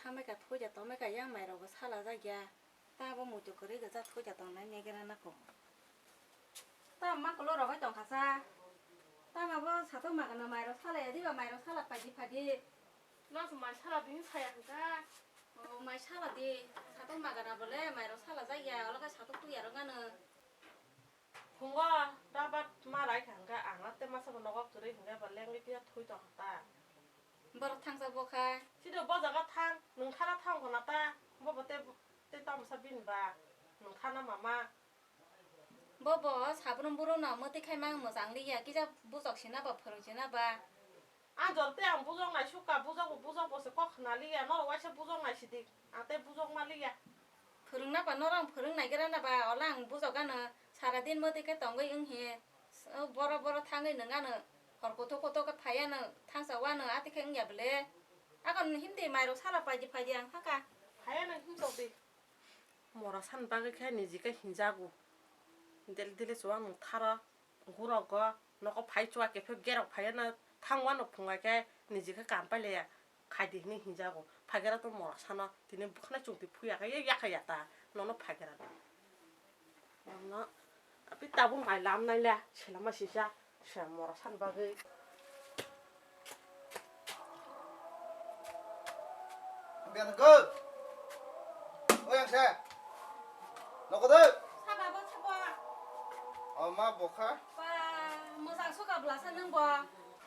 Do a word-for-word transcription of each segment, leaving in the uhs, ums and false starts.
Thamai ka thoi ja tongmai ka yang mai rok bo sala jak ya. Ta bo muitu kwrwi gajak thoi ja tongnai megra nako. Ta ma kulo rogoi tongkha sa. Ta ma bo satok magana mai rok sala ya diba mai rok sala paidi phadi. Nang se mai sala di saya hwnkha. O mai sala di satok magana bole mai rok sala jak ya olo khe satok tu ya rok ano. Phungo, da ba ma lai kha hwnkha, ang a te masa bo nogo kwrwi hwnkha ba lengwi phiya thwi tong kha ta. Borok thangsa bo kha. Sida bo jaga thang, nwng thana thang kho na ta, bo bo te, te tamsa bini ba, nwng thana mama. Bo bo sabrum buro no mwtwi khai mang mwchang li ya, kisa bujok sina ba phwrwng sina ba. Ang jor te ang bujok nai sukha, bujok bo bujok bo se kok khna li ya, norok waisa bujok nai sidi, ang te bujok ma li ya. Phwrwngna ba norok phwrwng naigra na ba, ola ang bujok gano sara din mwtwi khe tongwi wng hi. O boro boro thangwi nwng ano hor kuthuk kuthuk khe phai ano thangsa wano ati khe wng ya bwle. Akon himdi mairok sala paidi paidi ang thangkha. Phai ano himtok di. Mora san bagwi khe niji khe hinjago. Dele dele chuwak nwng tharo. Gurok go nogo phai chuwa kephek gerok phai no thang wano phunga khe niji khe kam pailaya khaidi hinwi hinjago. Phagera to mora sano tini bwkhwnai chungtwi phuya khe yakha yata nono phagera. Nono abi tabuk mai lam naila selama sisa se mora san bagwi. Bian go. Oyang se. Noko de. Saba bo sabo. O ma bokha. Ba, mojang suka blasa nang bo.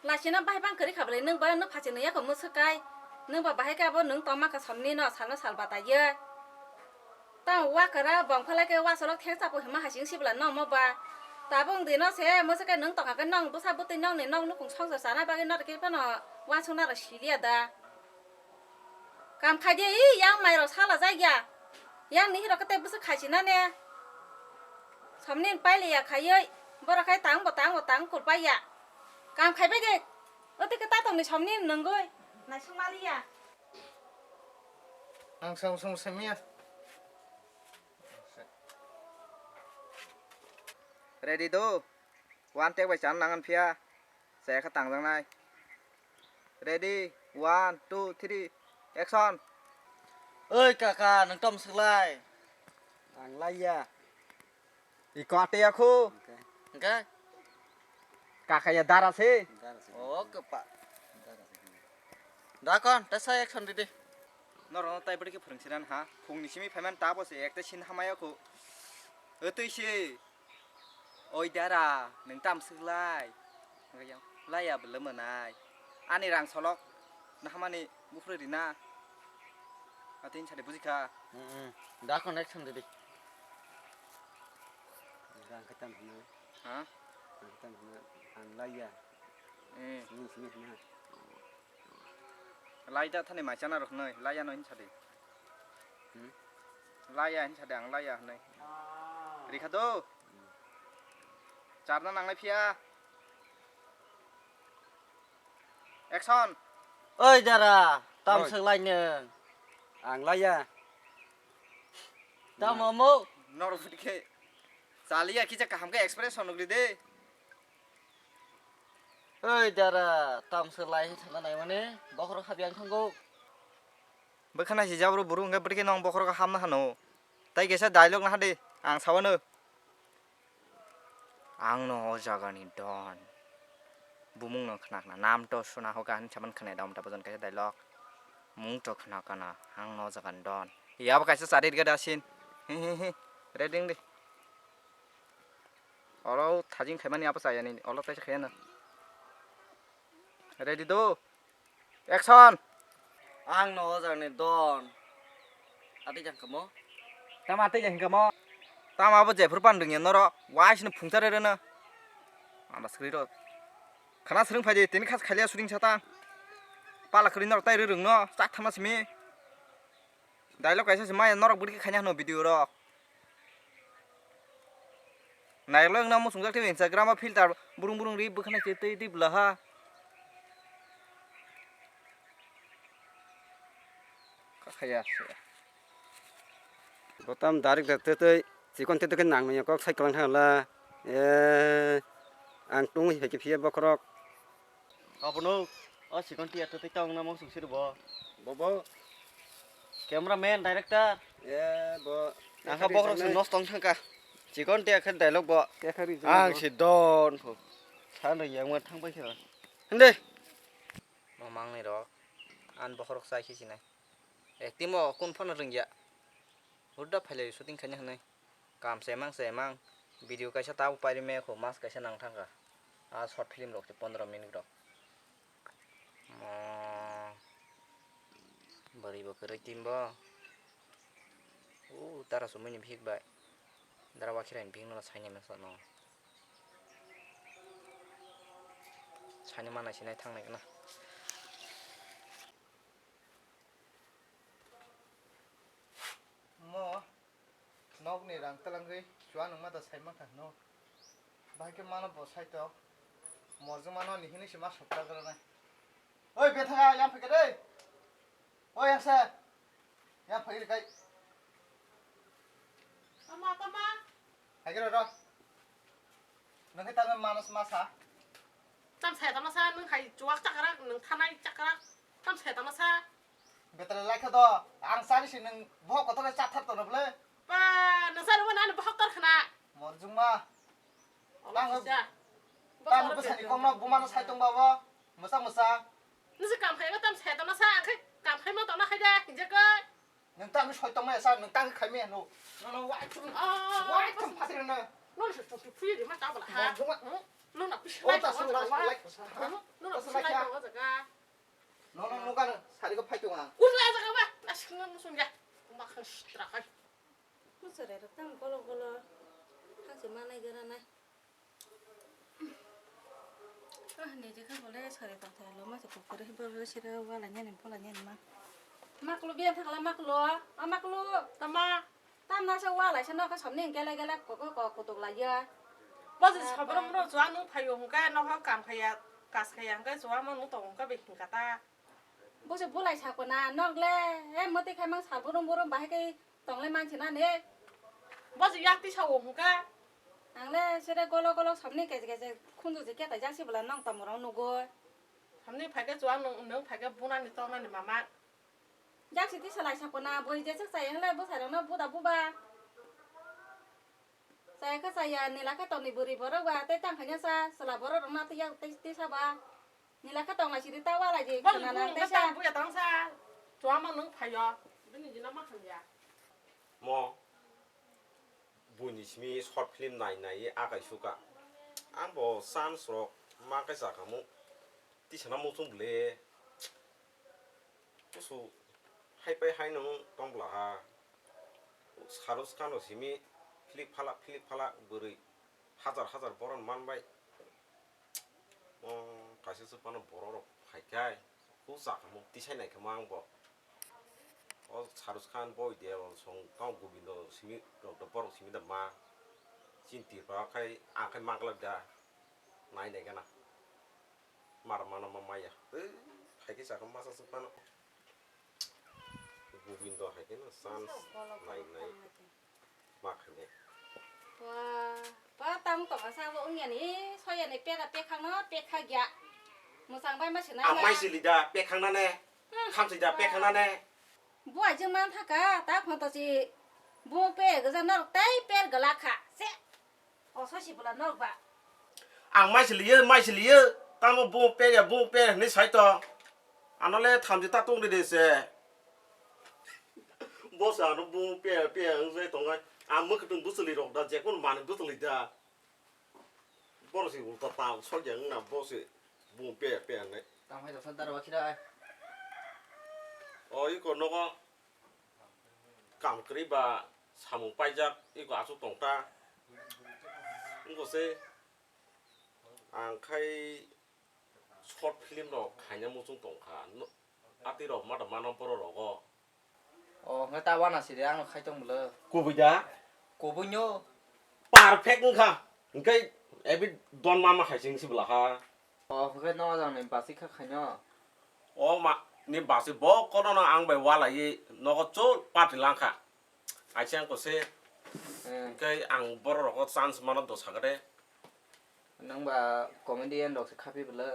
Lasina bai bang kari khablai nang ba no phachi no yako musukai. Nang ba bahai ka bo nang toma ka somni no salno sal bata ye. Tang wakara bongphala ke wasolok thengsa po hima hasing sibla nongmo ba. Tabung dino se mwswk khe nwng tongkha khe nong bwsa bwtwi nongni nong nukung songsor sana bagwi norok khe phano uansukna rw siliya da. Kam khai di, i yang mairok sala jak ya. Yang ni hirok khe tei bwswk khai sinane. Somni pailiya khaiwi borok khai tang bo tang bo tang kul paiya. Kam khai bai de. Ote khe ta tongni somni nungwi naisuk maliya. Ang sam sam samiya. Ready do? One take bai chan nangan phiya. Chaya khe tangjaknai. Ready? One, two, three, action! Oi kaka, nwng tom swklai? Ang laiya. Iko ate ya khu. Hwnkhe? Kakaya dara se. O kwpa. Dakon, ta sa action ridi. Norokno tai bwrwi khe phwrwng sinan ha. Phungni simi phaiman ta bo se ekta sin hamaya khu. Otwi se. Oi dara, nwng tam swklai? Hwnkhe yang, laiya bwlwm mwnai. Ani rang solok, nahamani buphuru rina. Atini sadi bujikha. Mm, mm. Da connection didi. Rang khe tam hwnwi. Ha? Rang khe tam hwnwi. Ang laiya. Eh. Sini, sini hwnwi. Lai da thani mai chana rok hwnwi, laiya no hin sadi. Hmm? Laiya hin sadi, ang laiya hwnwi. Rikha do. Charna nanglai phiya. Action. Oi dara, tam swklai nwng? Ang laiya. Tam amo? Norok bwtwi khe. Chaliya kisa kaham khe expression nukli de. Oi dara, tam swklai thangna naimani, bokhorok habi ang thango. Bwkhana si jabru buru hwnkhe bwtwi khe nong bokhorok hamna hano. Tai kaisa dialogue naha de, ang sawano. Ang no o jagani don. Bumung no khna khna, nam to suna hoga hin saman khna dam ta bojon kaisa dialogue. Mung to khna kana, ang no o jagani don. Yabo kaisa chari rega da sin. Hi hi hi. Ready di. Olo thajing khaimani abo chayani, olo taisa khaiyana. Ready do? Action! Ang no o jagani don. Ati jang kamo? Tama ati jang kamo? Tama abo jephuru pan rwngya norok, waisini phungsa rerena. Anda screen rok. Khana swrwng phaidi, tini khas khaliya shooting sata. Pala kwrwi norok tai rwrwng no, chak thama simi. Dialogue kaisa se maya norok bwrwi khe khaina hano video rok. Nairok le wngna muchungjak tei Instagram o filter burung burung ri bwkhana se tei tei bwla ha. Kakhaya se. Botam darik da tei tei chikon tei tei khe nang nangya kok sai kwlang thangla. E ang tungwi hai khe phiya bokhorok. Abono o sikon tiya twi tong na mosong sir bo. Bobo. Cameraman, director. Eh, bo. Ang kha bokhorok se nosto wng thangkha. Chikon te khe dialogue bo. Ang si don pho. San riyang ma thang pai khe. Hende. Mamang ni rok. An bokhorok sai khe sinai. Acting bo kun phano rwngya. Hurda phailai shooting khaina hinwi. Kam se mang se mang. Video kaisa tabuk pairime kho mas kaisa nang thangkha. A short film rok se pondro minute rok. Mo bwrwi bo kwrwi team bo. U dara sumui ni bihik bai. Dara wakhirai ni bihik no saini masa no. Saini mana sinai thangnai kana. Mo nokni rang twlangwi chuan wngma da sai mankha no. Bahai khe mano bo saitok. Morjwng mano ni hinwi se ma sopta gra nai. Oi, betha yang phai khe de. Oi, yang se. Yang phai khe kai. Tama, tama. Hai khe ro ro. Nang khe tama manas ma sa. Tam saya tama sa, nang hai chuak chakrak, nang thanai chakrak. Tam saya tama sa. Betra lai kha do. Ang sari si nang bohok kotor chathar tono ble. Ba, nang sari wan ani bohok tor khana. Morjwng ma. Tamo bwsani kokno bumano sai tong babo. Mwsa mwsa. Nisi kam khai tam sai tama sa, ang khai kam khai ma tama khai da, hinje kai. Nwng tamo soi tong ma sa, nwng tamo khai me no. No no wai thum. Wai thum phasri no. No no soi thum phui di ma ta bala ha. Morjwng ma. No no pis lai ta sung lai lai. No no pis lai ta jaga. No no no kan sari ko phai tong ang. Ur la jaga ba. Asing no sung ya. Ma khan stra khai. Kusore rok tamo golo golo hangse manai gana nai. Ah, nini kha bole sari tongthai lo ma se kukure hi bole sira wala nyani bola nyani ma. Maklo biya thakla maklo, a maklo. Tama. Tamna se wala se nokha somni gele gele koko ko kutuk la ya. Bosi sabro mro jwa nung phayo hungka nokha kam khaya kas khaya hungka jwa ma nung tong hungka be hingka ta. Bosi bulai sakona nok le, e mati khai mang sal burum burum bahai kai. Tongle manchina ne. Bosi yak tisa o hungka. Ang le sere golo golo samni keje keje khunju je ketai jaksi bwla nong tamo rok nugo. Samni phaikhe chuwa nung, nung phaikhe bunani tongnani mama. Jaksi tisa lai sakona boi jeswk chaya hwnle bwsai rokno buda buba. Chaya khe chaya nila khe tongni bwrwi borok ba tei tang khaina sa chwla borok rokno tei yak tei tisa ba. Nila khe tong lai siri ta walai di khwna nang tei sa. Buya tang sa. Chuwa ma nung phaio. Bini jina ma hamya. Mo buini simi short film nai nai akai suka. Ang bo chance rok ma kai sa khamu. Tisana muchung bwle. Kusu hai pai hai nung tong bwla ha. Shahrukh Khan rok simi philip phala philip phala bwrwi hajar hajar boron man bai. O kaisa se phano borok rok phai khai, kuk cha kha mo, tisai nai kha mo ang bo. O Shahrukh Khan boi de, o song tamo Govindo simi rok do, borok simi da ma. Chini Tripura khai, ang khai ma glak da. Nai nai gana. Mar mano ma maya. Tei phai khe cha kha masa se phano. Govindo hai khe no chance nai nai. Ma khainai. Ba, ba, tamo tongma sa bo wngya ni, soya ni pera pekhang no pekha gya. Mwchang bai ma sinai. Ang mai sili da pekhang na ne. Hmm. Khamsi da pekhang na ne. Bo aijing man thaka, ta khon to si. Bo pe gaja norok tai per gala kha. Se. O sosi bwla norok ba. Ang mai sili ye, mai sili ye. Tamo bo pe ya, bo pe ni sai to. Ano le thamji ta tong de se. Boss ano bung pe pe ang jai tongnai. Ang mwkhwtwng bwchwlwi rok da, jekun manwi bwchwlwi da. Borok se ulta ta sokya wngna boss se bung pe pe wngnai. Tamo hai rok sa daro wakhira ai. O iko nogo kam kwrwi ba samung paijak iko aswk tong ta. Wngkha se ang khai short film rok khaina muchung tong kha. No, atwi rok ma da mano borok rogo. O, hwnkhe ta wana sidi ano khai tong bwle. Kubui da? Kubui no. Perfect wngkha. Hwnkhe ebi don mama hai sing si bwla ha. O, hwnkhe no ajang ni basi kha khaino. O ma, ni basi bo kono no ang bai walai nogo chul party langkha. Aisa ang kose. Eh. Hwnkhe ang borok rogo chance mano do sakade. Nang ba comedian rok se khapi bwle.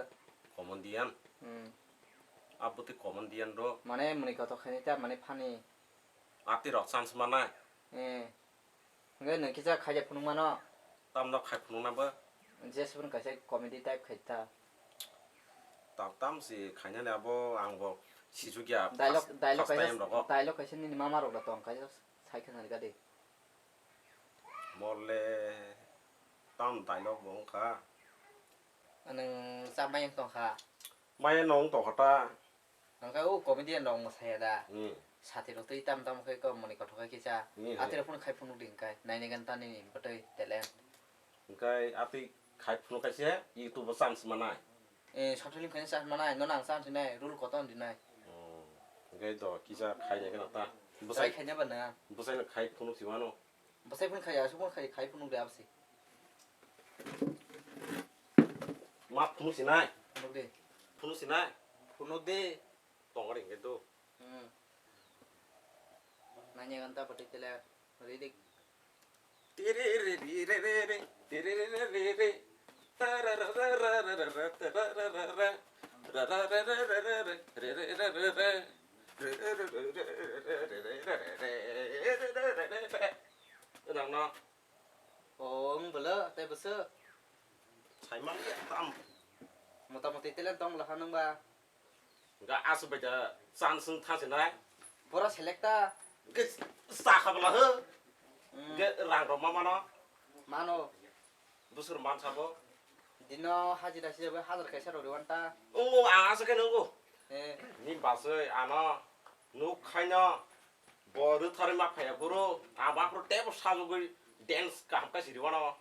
Comedian? Hmm. Abo tei comedian rok. Mane mwnwi kothok khaini ta mane funny. Ati rok chance manai. Eh. Hwnkhe nwng kisa khaija phunuk mano. Tamno khai phunukna bo? Jeswrwng kaisa comedy type khai ta. Tam tam si khainani abo ang bo sijukya Dialogue, first, dialogue first kaisa, time rogo. Dialogue kaisa nini mama rok da tong kaisa sai khna gadi. Molle tam dialogue bo wngkha. Nwng cha mayung tongkha. Maya nong tongkha ta. Hwnkhe o comedian rok mwsaya da. Hmm. Sati rok twi tam tam khe kok mani kothok khe kisa. Hmm, hmm. Ati rok phano khai phunuk di hwnkhe. Nainai gan tani ni bwtwi talent. Hwnkhe ati khai phunuk khe se YouTube o chance manai. Eh, short film khaina chance manai, nono ang chance rinai, role kotor rinai. Oh. Hwnkhe do kisa khai nai kheno ta. Bwsai khaina ba na. Bwsai no khai phunuk si mano. Bwsai phano khai, aswk phano khai, khai phunuk de absi. Ma phunuk sinai? Phunuk de. Phunuk sinai? Phunuk de. Tongor hingke do. Hmm. Nanya ganta pati tele. Ready. Tiri ri ri re re re. Tiri ri ri ri ri. Tara ra ra ra ra ra ra tara ra ra ra. Ra ra ra ra ra ra ra. Re re ra ra ra. Nang no. Oh, wng bwlw, tei bwswk? Saiman ya tam. Motamoti talent tong bwlw ha nwng ba? Ga aswk bai da chance wng thang sinai. Pura select ta. Ge sakha bwlw ho. Hmm. Ge rang rok ma mano. Mano. Bwswk man sabo. Dino hajira se hajar kaisa rok riwan ta. Oh, ang aswk khe nungo. Eh. Ni baswi ano nuk khaino. Bo rwtharwi ma phaiya phuru, ang ba phuru teibo sajagwi dance kaham khe siri wano.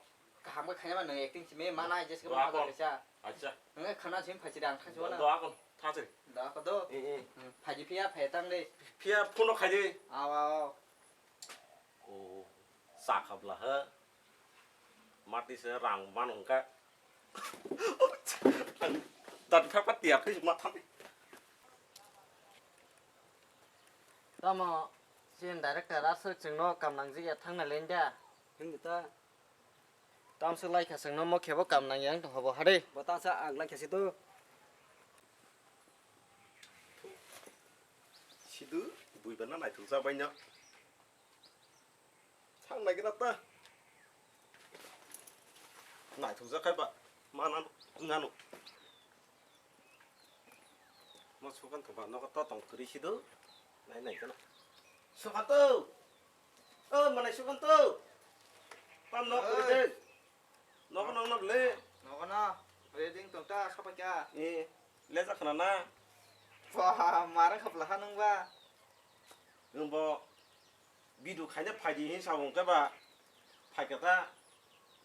Kaham khe khaima nwng acting simi mana, jesa khe Doa ma kon. Kaisa. Acha. Nwng khana simi phai siri ang thang sima Doa na. Doa kon, thang siri. Doa ko do. Eh, eh. Hmm, phaidi phiya phai tang de. Phiya phone khai de. Aw, aw, aw. O, sakha bla ha. Mati se rang man hwnkha. Dan phai pa tiya khe ma thang. Tamo, chini director aswk chwngno kam nangjak ya thangna len da. Hwnwi ta. Tamswk laikha chwngno mo khebo kam nangya wng tongkha bo hade. Bo tamsa ang laikha si to. Sidu, buiba na naithok ja baino. Thang nai gana ta. Naithok ja khai ba. Mana nanu. Mo Sukanto ba nogo to tong kwrwi si do. Nai nai gana. Sukanto. O manai Sukanto. Tam nok kwrwi de. Nogo nang na ble. Nogo na. Reading tong ta sapai ka. E. Leja khna na. Wah, marang khapla ha nung ba. Nwng bo video khaina phaidi hin sabo hwnkhe ba phaikha ta.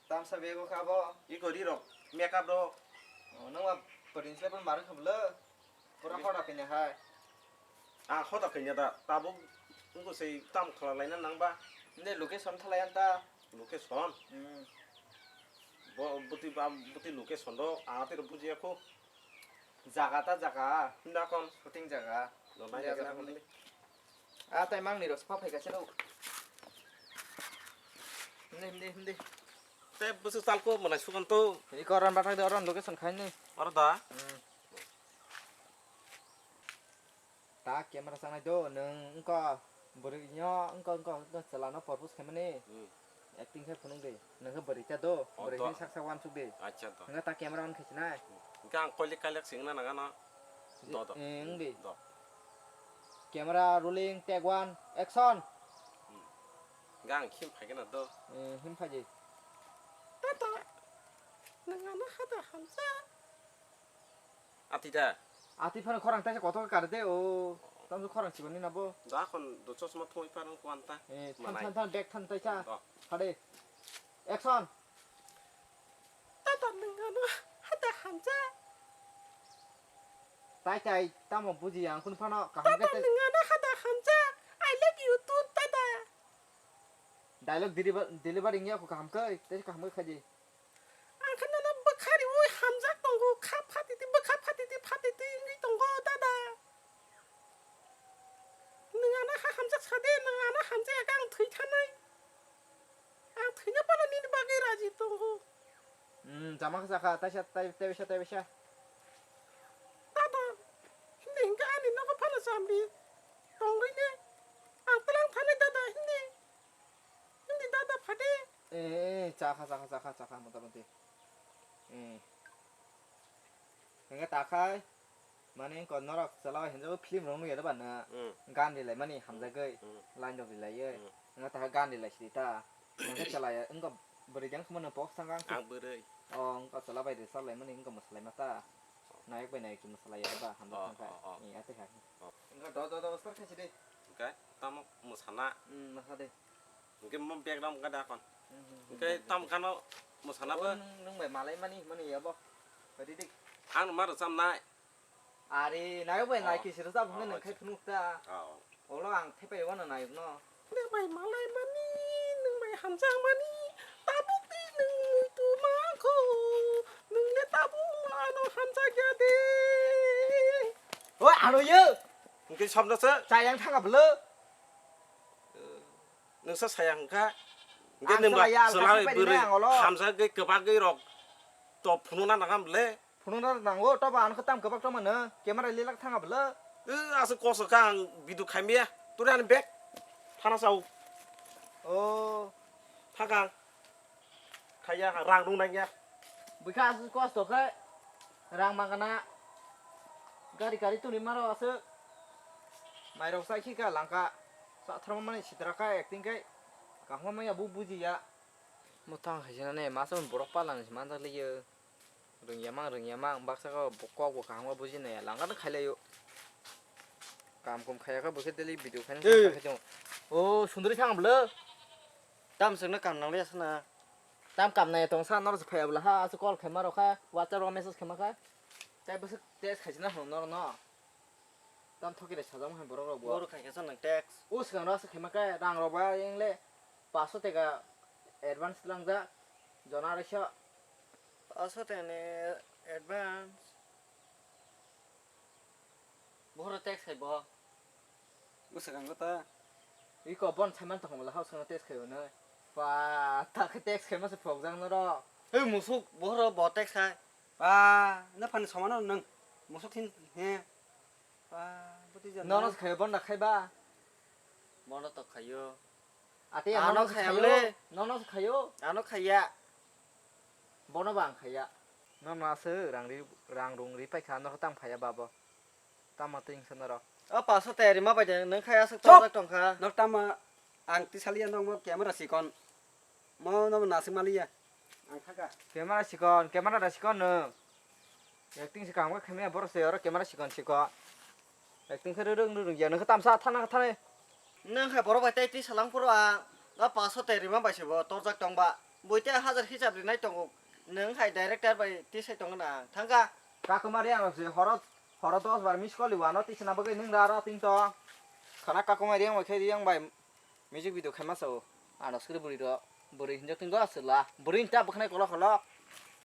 Tamsa bego kha bo. Iko ri rok makeup rok. O, nwng ba pwrwng se pon marwk kha bwlw. Pura hoda khaina hai. A hoda khaina da tabuk wngkhe sei tam khala laina nang ba. Nde location thalai an ta. Location? Hmm. Bo bwtwi ba bwtwi location do a tei rok bujiya kho. Jaga ta jaga. Hinda kon. Shooting jaga. No nai Hinda jaga jaga kon. Hindi. Ah, tai mang ni rok sapa phai ka selo. Hindi, hindi, hindi. Te bwswk chal ko malai Sukanto. Iko ron bathang de ron location khai ni. Oro da? Hmm. Ta camera changnai do, nwng wngkha bwrwino wngkha, wngkha, wngkha chwlano propose khaimani. Hmm. Acting khe phunuk di. Nwng khe bwrwi cha do, oh, bwrwi do. Hwnwi sak sak uansuk di. Acha do. Hwnkhai ta camera on khe sinai. Hwnkhe ang koilek kailek singna nang ano. Do, do. Eh, wng di. Do. Camera rolling, take one, action. Hmm. Hwnkhe ang him phai khe na do. Eh, him phai di. Tata, nwng ano hada hamsa. Ati da. Ati phano khorang taisa kotor kar de o. Tamso khorang sibani na bo. Da kon do chosma thoi pan ko anta. Eh, than, manai. Than, than, bag than taisa. Do. Hade. Action. Tata nwng ano hada hamsa. Tai tai, tamo buji ang kun phano kaham Tata ke te. Nwng ano hada hamsa. I love you too, tata. Dialogue deliver, delivering ya ko kaham ke, te kaham ke khaji. Ang khe nono bwkha riui hamjak tongo, kha phatiti, bwkha phatiti, phatiti wngwi tongo, dada. Nwng ano ha hamjak sa de, nwng ano hamjak ya khe ang thwi thanai. Ang thwina phano nini bagwi raji tongo. Hmm, jama khe sakha, taisa, tai, tai bisa, tai bisa. Dada, hindi hingke ani nogo phano chamdi tongwi ne. Ang tlang thani Eh, eh, chakha, chakha, chakha, chakha, mota moti. Eh. Hingke takhai, mani ko norok chalai hinjabo film rok nugya ba na. Hmm. Gan rilai mani hamjagwi, Hmm. line rok rilai ye. Hmm. Hingke takhai gan rilai sidi ta. Hingke chalai, hingke bwrwi jang khumano box thang ang. Ang bwrwi. Oh, hingke chala bai ri salai mani hingke mwsalai ma ta. Nayok bai nayok chwng mwsalai ya ba hamjak Oh, thangkha. Oh, oh. Eh, ate ha. Oh. Hingke do, do, do, start khaisi de. Hingke tamo mwsana. Hmm, mwsa de. Hingke mo background wngkha da kon. Hmm, hmm, hmm, Hingke hmm, tam hmm. Kano mwsana Oh, bo. Nung, nung bai malai mani, mani ya bo. Bai di dik. Ang ma rwcham nai. Ari, nayo bai Oh. nai kisi rwchap hwnkhe Oh, nung khai acha. Phunuk ta. Oh. Olo ang thepai wano nayok no. Nung bai malai mani, nung bai hamjak mani, tabuk di nung muitu mangkho, nung le tabuk ano hamjak ya de. O ano ye. Hingke somno se. Chayang thanga bwle. Nungsa saya hwnkha. Hingke Ang nwng ba chwla ya, chwla alkha bai bwrwi rinai ang olo. Hamjagwi kwbagwi rok to phunukna nangam le. Phunukna nango, to ba ang khe tam kwbak tongmano, camera lilak thanga bwle. Eh, aswk koso kha ang video khaimaya. Turi ani bag. Thana sao. Oh. Thakang. Khaya rang rung nangya. Bwkha aswk kosto khe rang mangana. Gari gari tuni maro aswk. Mairok sai khika langka. Sa tharma mani sitra kha acting kai. Kahma maya bu bujiya. Motang hai jana ne masa borok palang si manjak liyo. Rwngya mang, rwngya mang, baksa kok bo kok bo kaham khe buji naiya, langkano khailaio. Kam kum khaiya khe bo khe daily video khaina Ei. Khe tongo. O sundri thang bwle. Tam swkno kam nang liya sana. Tam kam nai tong sa, norok se phaiya bwle ha, aswk call khaima rok kha, WhatsApp rok message khaima kha. Tai bwswk text khaisina hwn norok no. Tam thoki rai sajak hai borok rok bo. Boro khai khe sa nang text. O swkang rok aswk khaima khe rang rok ba yang le. Paso teka advance langjak, jona raisa. Paso teka ni advance. Bohoro text khai bo. Bwswk ang ta. Iko bon saiman tong bwla house no text khai bo no. Pa, ta khe text khai ma se phok jang no ro. Hey musuk, bohoro bo text khai. Pa, na phani somano nang. Musuk thin he. Pa, buti jana. Nono se khayo, bon da khai ba. Bono to khayo. Ate Ano nono se khaya khayo, le. Nono se khayo. Ano khaya. Bono ba ang khaya. Nono aswk rang ri, rang rung ri paikha, norok tang phaya babo. Tamo twi wngsa norok. O paso tayari ma bai de, nang khaya aswk Chop! Tongjak tongkha. Nok tamo ang tisaliya nokmo camera sikon. Mo no nasing maliya. Ang thaka. Camera sikon, camera da sikon no. Acting se kaham khe khaimaya borok se oro camera sikon sikon. Acting khe rwrwng rwrwng ya nokhe tamsa thana thane. Nang khe borok bai tei twi salang phuru ang. Ga paso tei rima bai se bo torjak tong ba. Bui tei hajar hisab rinai tongo. Nang hai director bai twi sai tongo na ang. Thangka. Kakumari ang se horo horo dos bar miss call liwa no tisna bagwi nung da aro ting tong. Khana kakumari ang bai khe yang bai. Music video khaima sao, ano skri bwrwi rok, bwrwi hinjak tinggo aswk la, bwrwi hinta bwkhanai kolok kolok,